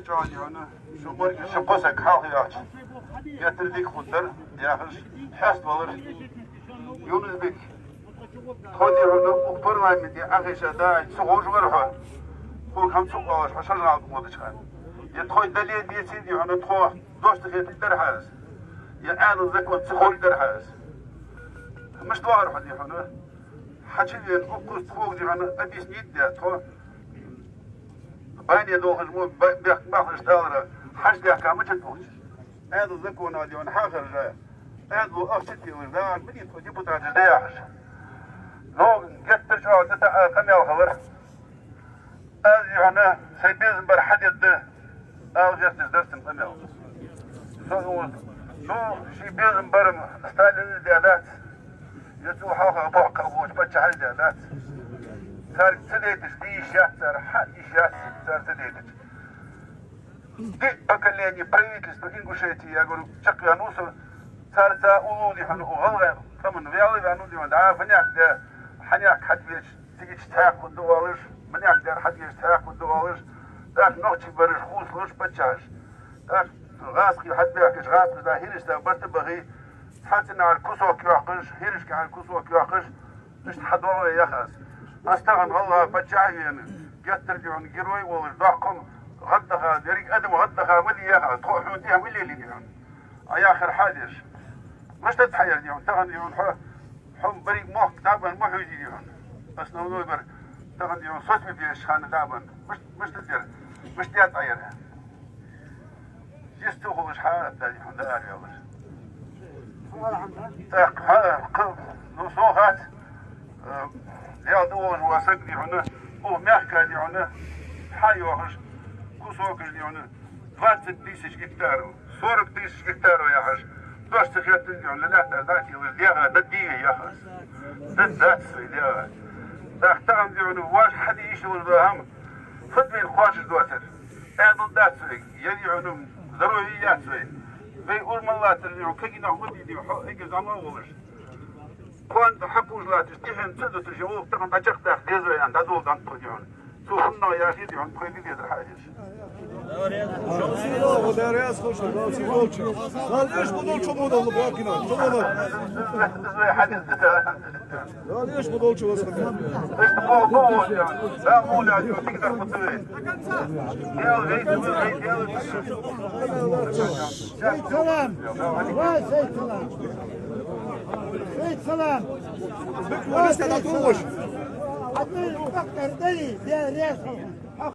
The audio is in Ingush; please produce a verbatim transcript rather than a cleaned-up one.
ЧӀоагӀа, дий хьона, шо морг ши-кхо саг хьалха йоахача, геттара дика хургдар, яхаш, хьеставалар. Юнус-Бик, тхо, дий хьона, укх парламенте Ӏохайша да аьнна ца ховш вар хьо. Тхога хӀама ца оалаш, хьо шажгӀалт водача хана. Е тхоай дале а, деций, дий хьона, тхо дош ца хеташ дар хьа из. Е Ӏаьдала закон ца ховш дар хьа из. Мишта вахар хьо, дий хьона? Хьачувена, укхаза тхога, дий хьона, объяснить де тхо. Бане долхаш мо бе-, бехк бахаш далара, хьажа дехка ма чу тохча. Ӏаьдала законах, дий хьона, хьахаржа, Ӏаьдало ахча телаш, дагӀаш ма дий тхо депутаташ да яхаш. Но геттара чӀоагӀа дита а къамаьл хилар. Аз, дий хьона, сай безам бар хьадергда ала гӀерташ дар цун къамаьл. Со, ну, ший безам бар-м Сталина даь дац, е цул хьалха боккха а болча паччахьаша даь дац. Царга ца дайташ де йиш яц цар, хьа йиш яц цар ца дайтача. Диъ поколение правительство Ингушетии, я говорю, чакхваьннав со, царца уллув, дий хьона, укх гӀалгӀай къаман ваьлла ваьннав, дий хьона, дӀа фанех де, хьанех хьатӀавеча, цига чу цхьаькха хургда оалаш, манех дер хьатӀавеча цхьаькха хургда оалаш, тӀаккха нохчий бараш хувцалуш паччахьаш. ТӀаккха гӀазкхий хьатӀабаьхкача, гӀазкхаша дӀа хӀирашта барт а бахе, цхьаццанахьара кусок йоаккхаш, хӀирашкахьара кусок йоаккхаш, иштта хьадоагӀа вай, яхаш. Аз тахан гӀалгӀа паччахь а вена, геттара, дий хьона, герой а волаш, доккха-м гӀаддаха, еррига адам гӀаддаха ма дий, яхаш, тхо хьона тӀехьа ма лелий, дий хьона. Ӏа яхар хьадеш. Мишта да хьа ер, дий хьона, тахан, дий хьона, хьо, хьо берригаш мохк дӀабенна ма хьожий, дий хьона. Основной бар тахан, дий хьона, соцмедийша хана дӀабенна. Мишта, мишта да ер? Мишта даьд Ӏа ер? Йист хулаш хьа а, дий хьона, да араваьлар. ТӀаккха хьа, кхы, ну, сона хац, э, Даьла духьа вола саг, дий хьона, укх мехка, дий хьона, хьа йоахаш, кусокаш, дий хьона, двадцать тысяч гектаров, сорок тысяч гектаров яхаш, дош ца хетта, дий хьона, лаьттара дӀа а телаш, дегӀа да дий вай, яхаш. Да дац вай дегӀа. ТӀаккха тахан, дий хьона, вай хьаде йиш йолаш дола хӀама фуд вайна кхоачаш доацар? Ӏаьдал дац вайга, е, дий хьона, здоровье яц вайна. Вай уж мел латтар, дий хьона, кагий нах ма дий, дий хьона, хьо эггара зӀамига волаш. Кхоана хьакхувш латташ, тӀехьенна ца дуташ, е вовк тахан дӀачакхдаккха деза вай аьнна, дӀадоладаьд тхо, дий хьона. Цу хӀаманах яхе, дий хьона, тхоай дезар хьа а деш. Дала эш ма долча, ма дала бакина, ма дала. Дала эш ма долча васхана. Сайт-салам! Ва сайт-салам! Сайт-салам! Ва сайт-салам! Ва сайт-салам!